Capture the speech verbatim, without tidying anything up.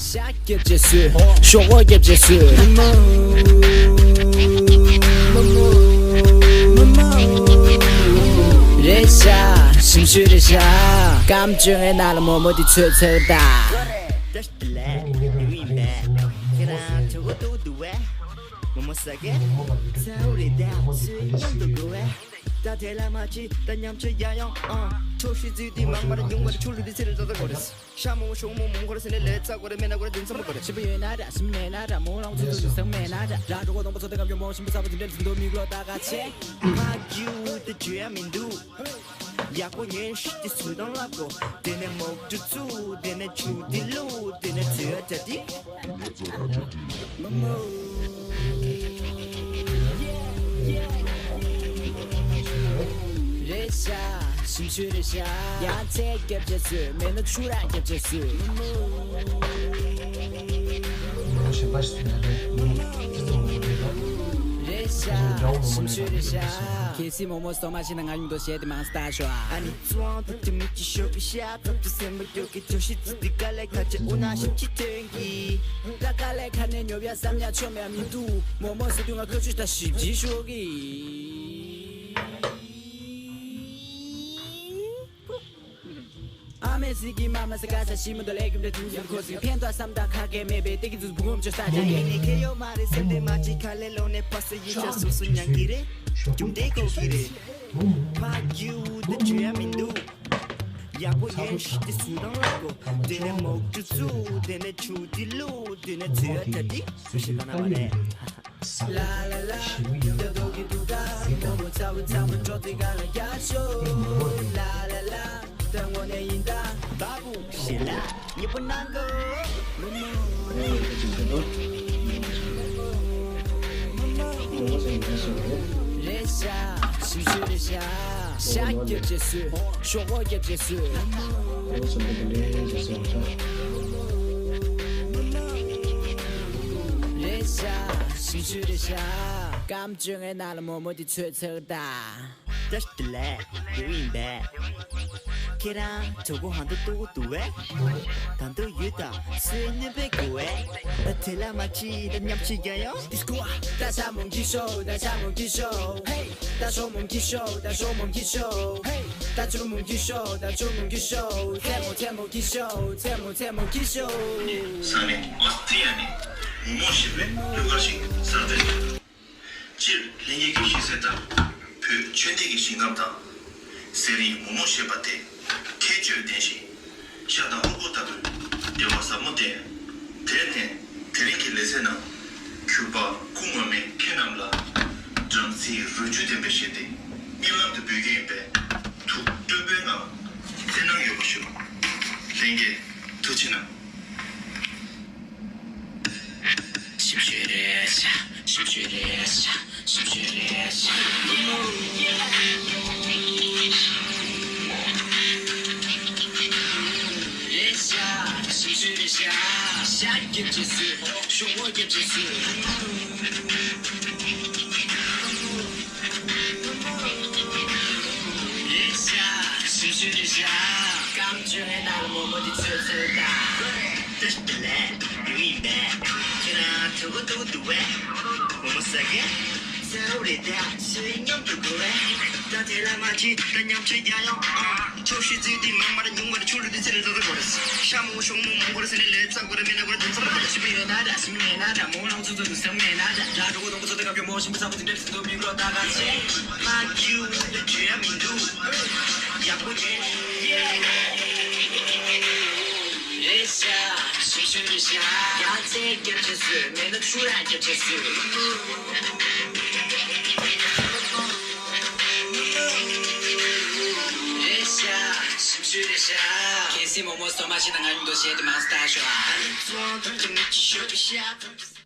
ཤ་རྒྱབ་བྱས་སུ། ཤོག་ངོ་རྒྱབ་བྱས་སུ། མ་མོ། མ་མོ། མ་མོ། རེད་ཤག་ཞིམ་ཤོས་རེད་ཤག་སྐམ་བཅོ་ལྔའི་ནང་ལ་མོག་མོག་འདི་ཚོས་ཚོད་ད། ཁྱེད་རང་གྲོད་ཁོག་ལྟོགས་འདུག་བས། མོག་མོག་ཟ་གས། ཚ་བོ་རེད་ད་ཚོད་སྙོམས་འདུག་གོ་བས། ད་དེ་ལ་མ་ཅི་ད་མཉམ་ཆ་ཡ་ཡོང་ཨང་། ཁྲོ་ཤི་ཙི་དི་མང་མར་ཉུང་མར་ཆུ་ལུ་དི་སེ་རེ་ཙ་ཙ་གོ་རེ། ཤ་མོ་ཤོག་མོ་མོ་གོ་རེ་སེ་ནེ་ལེ་ཙ་གོ་རེ་མེ་ན་གོ་རེ་དེ་ཚ་མོ་གོ་རེ། ཞིམ་པོ་ཡོད་ན་འདྲ་ཞིམ་མེད་ན་འདྲ་མོ་ལོང་ཚུ་ཚུ་ཟང་མེད་ན་འདྲ་ར་གྲོ་གོ་དོང་པོ་ཚོ་དེ་གམ་ཡོ་མོ་ཞིམ་པོ་ཚ་པོ་དེ་འདྲ་ཚུ་དོ་མིག་ལོ་ད་ག་ཆེ། ཕ་གི་འུ་དེ་བརྗོད་ཡ་མི་འདུག་ཡག་པོ་ཉན་ཤི་དེ་སུ་དང་ལབ་གོ་དེ་ནེ་མོག་ཏུ་ཚུ་དེ་ནེ་ཆུ་དེ་ལུ་དེ་ནེ་ཚོས་ཡ་ཅ་དི། རེད་ཤག་ཞིམ་ཤོས་རེད་ཤག་ཡང་ཚད་རྒྱབ་བྱས་སུ། མེད་ན་ཆུ་ར་རྒྱབ་བྱས་སུ། རེད་ཤག་ཞིམ་ཤོས་རེད་ཤག་གལ་སྲིད་མོག་མོག་སོ་མ་ཤེས་ན་ང་ཡུང་དོ་བཤད་དེ་མང་སྟ་ཤོག་ཨ་ནི། ཙོང་ཐུབ་ཀྱི་མིག་གི་ཤོག་གི་ཤ་ཐུབ་ཀྱི་སེམས་པ་མགྱོགས་ཀྱི་བརྗོད་གཞི་ཚིག་འདི་དཀའ་ལས་ཁག་ཆེ་འུ་ན་ཞིབ་ཅིག་ཐོན་གྱི། ད་དཀའ་ལས་ཁག་ནས་ཉོབ་ཡ་བསམ་ཡ་ཆོ་མེད་མི་འདུག་མོག་མོག་ཟེར་དུས་ང་ཁ་ཆུ་ད་ཞིབ་ཅིག་ཤོག་གི། ཨ་མེ་སི་ཀི་མ་མ་སི་ཀ་ས་ཤི་མི་འདུག་ལས་རྒྱུ་འབྲས་དུས་ཟེར་ཁོ་སི་ཕན་ཐོགས་བསམ་ད་ཁ་སྐད་མེད་པའི་ཏེ་གི་ཙུ་བུ་ངོམ་ཆོ་ས་ཅང་ཡིན་ནི་ཁེ་ཡོ་མ་རེད་སེམས་དེ་མ་ཅིག་ཁ་ལས་ལོ་ནས་པ་སེ་ཡིན་ཆ་སོ་སོ་ཉང་གི་རེད་རྒྱུ་འབྲས་གོ་གི་རེད། ཕ་གི་འུ་དེ་བརྗོད་ཡ་མི་འདུག་ཡག་པོ་ཡིན་ཤི་དེ་སུ་དང་ལབ་གོ་དེ་ནས་མོག་ཏུ་ཚུ་དེ་ནས་ཆུ་དེ་ལུ་དེ་ནས་ཚོས་ཡ་ད་དི་སུ་ཞིག་ག་ན་མ་རེད། ལ་ལ་ལ་ད་དོ་གི་དུ་ད་མོ་མོ་ཚ་བུ་ཚ་མོ་འགྲོ་དེ་ག་ལ་རྒྱ་ཤོ་ལ་ལ་ལ། ད་ངོ་ནས་ཡིན་ད། བ་བུ་ཞེ་ལ་ཉི་པོ་ནང་གོ་རེད་ཤག་ཞིམ་ཤོས་རེད་ཤག་ཤ་རྒྱབ་བྱས་སུ། ཤོག་ངོ་རྒྱབ་བྱས་སུ། རེད་ཤག་ཞིམ་ཤོས་རེད་ཤག་སྐམ་བཅོ་ལྔའི་ནང་ལ་མོག་མོག་འདི་ཚོས་ཚོད་ད། ཏ་ཤ་ཏི་ལེ། ཡུ་ཡིན་པས། ཁྱེད་རང་གྲོད་ཁོག་ཧང་ཏོ་ཏོ་གོ་འདུག་བས། ད་འདོད་ཡོད་དམ་སུའི་སྣོན་པའི་གོ་བས། ད་དེ་ལ་མ་ཅི་ད་མཉམ་ཅི་རྒྱ་ཡོང་། ད་ཤ་མོང་གི་ཤོ་ད་ཤ་མོང་གི་ཤོ། ཧེ། ད་ཤོ་མོང་གི་ཤོ་ད་ཤོ་མོང་གི་ཤོ། ཧེ། ད་ཆུ་མོང་གི་ཤོ་ད་ཆུ་མོང་གི་ཤོ། ཚེ་མོ་ཚེ་མོང་གི་ཤོ་ཚེ་མོ་ཚེ་མོང་གི་ཤོ། ས་ནས་ཨོ་སི་ཏི་ཡ་ནས་མོག་མོག་ཞེས་པའི་གླུ་གར་ཞིག་གསར་བཏོན་བྱས། སྤྱིར་ལྷན་རྒྱས་ཀྱིས་ཤེས་གསལ་ལྟར། བོད་ཆོས་ལྡན་གྱི་ཞིང་ཁམས་དང་། ཟས་རིགས་མོག་མོག་ཞེས་པ་དེ་ཁྱད་ཆོས་ལྡན་ཞིང་། ཤ་དང་ཧོར་གོ་ལྟ་བུའི་འབྲེལ་བ་ཟབ་མོ་ལྡན། དེར་བརྟེན་དེ་རིང་གི་ལེ་ཚན་ནང་གུས་པ་སྐུ་ངོ་མས་ཁྱེད་རྣམས་ལ་སྦྲང་རྩིའི་རོ་བཅུད་ལྡན་པའི་ཞལ་འདེབས་སྨོན་ལམ་དུ་འབུལ་གྱི་ཡིན་པས་ཐུགས་སྤྲོ་པོའི་ངང་གསན་གནང་ཡོད་པ་ཞུ། ལྷན་རྒྱས་ཐུགས་རྗེ་གནང་། ཞིབ་བཤེར་རེད་ཤག་ཞིབ་བཤེར་རེད་ཤག་ཞིབ་བཤེར་རེད་ཤག་རེད་ཤག་ཞིབ་བཤེར་རེད་ཤག་ཤ་རྒྱབ་བྱས་སུ། ཤོག་ངོ་རྒྱབ་བྱས་སུ། རེད་ཤག་ཞིབ་བཤེར་རེད་ཤག་སྐམ་བཅོ་ལྔའི་ནང་ལ་མོག་མོག་འདི་ཚོས་ཚོད་ད། ཏ་ཤ་ཏི་ལེ། ཡུ་ཡིན་པས། ཁྱེད་རང་གྲོད་ཁོག་ལྟོགས་འདུག་བས། མོག་མོག་ཟ་གས། ཚ་བོ་རེད་ད་སུའི་སྙོམས་འདུག་གོ་བས། ད་དེ་ལ་མ་ཅི་ད་མཉམ་ཆས་རྒྱ་ཡོང་ཨང་། ཁྲོ་ཤི་ཙི་དི་མང་མར་ཉུང་མར་ཆུ་ལུ་དི་ཚེ་རེ་ཙ་ཙ་གོ་རེ། ཤ་མོ་ཤོག་མོ་མོང་གོ་རེ་སེ་ནེ་ལེ་ཙ་གོ་རེ་མེ་ན་གོ་རེ་དེ་ཚ་མོ་གོ་རེ། ཞིམ་པོ་ཡོད་ན་འདྲ་ཞིམ་མེད་ན་འདྲ་མོ་ལོང་ཚུ་ཚུ་དུ་ཟང་མེད་ན་འདྲ་ར་གྲོད་ཁོག་དོང་པོ་ཚོ་དེ་གམ་ཡོ་མོ་ཞིམ་པོ་ཚ་པོ་དེ་འདྲ་ཚུ་དོ་མིག་ལོ་ད་ག་ཆེ། ཕ་གི་འུ་དེ་བརྗོད་ཡ་མི་འདུག་ཡག་པོ་ཉན། རེད་ཤག་ཞིབ་བཤེར་རེད་ཤག་ཡང་ཚད་རྒྱབ་བྱས་སུ། མེད་ན་ཆུ་ར་རྒྱབ་བྱས་སུ། རེད་ཤག་ཞིབ་བཤེར་རེད་ཤག་གལ་སྲིད་མོག་མོག་སོ་མ་ཤེས་ན་ང་ཡུང་དོ་བཤད་དེ་མང་སྟ་ཤོག་ཨ་ནི། ཙོང་ཐུབ་ཀྱི་མིག་གི་ཤོག་གི་ཤ་ཐུབ་ཀྱི།